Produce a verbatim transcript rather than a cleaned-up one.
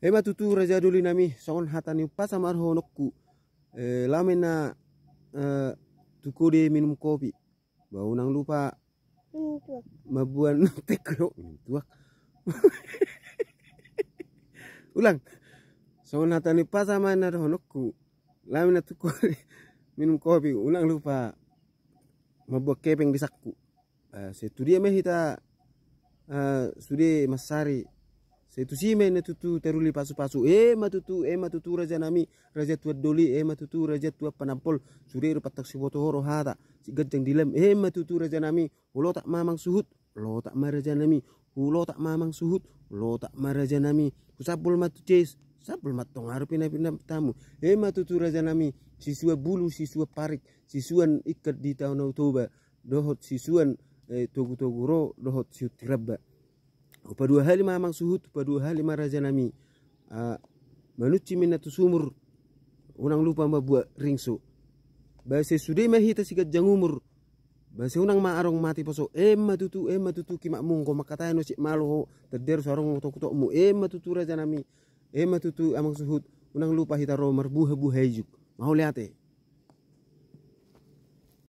Ema tutu raja doli nami, songon hata ni umpasa ma dohononku. Eh, lame na, eh, tu kode minum kopi. Ba unang lupa mambuan teko, minum tuak. Ulang. Songon hata ni umpasa ma na dohononku. Lame na tu kode minum kopi, unang lupa mambuat kepeng di sakku. Eh, sai tu dia ma hita, eh, sude mansari. Sai tusi ma na tutu taruli pasu-pasu. Ema tutu, ema tutu raja nami, raja tuan doli, ema tutu raja tuan panampol. Sude do pantang siboto ho do hata, si ganjang dilem. Ema tutu raja nami, hulotak ma amang suhut, lotak ma raja nami. Hulotak ma amang suhut, lotak ma raja nami. Husambol ma tu ces, sambol ma tong aru pina-pina tamu. Ema tutu raja nami, sisuan bulu, sisuan parik, sisuan ingkar di Danau Toba, dohot sisuan, eh, togu-togu ro, dohot sihuti ramba. Hupadua hali ma amang suhut, hupadua hali ma raja nami. Ah, manunci ma inna tu sumur, unang lupa mambuat ringso. Ba sai sude ma hita si ganjang umur. Ba sai unang ma adong mate poso. Ema tutu, ema tutu kimakmu, anggo mangkatai na osip malo ho, tanda do so adong toktok-tokmu. Ema tutu raja nami. Ema tutu amang suhut, unang lupa hita ro marbuha-buha ijuk. Mauliate.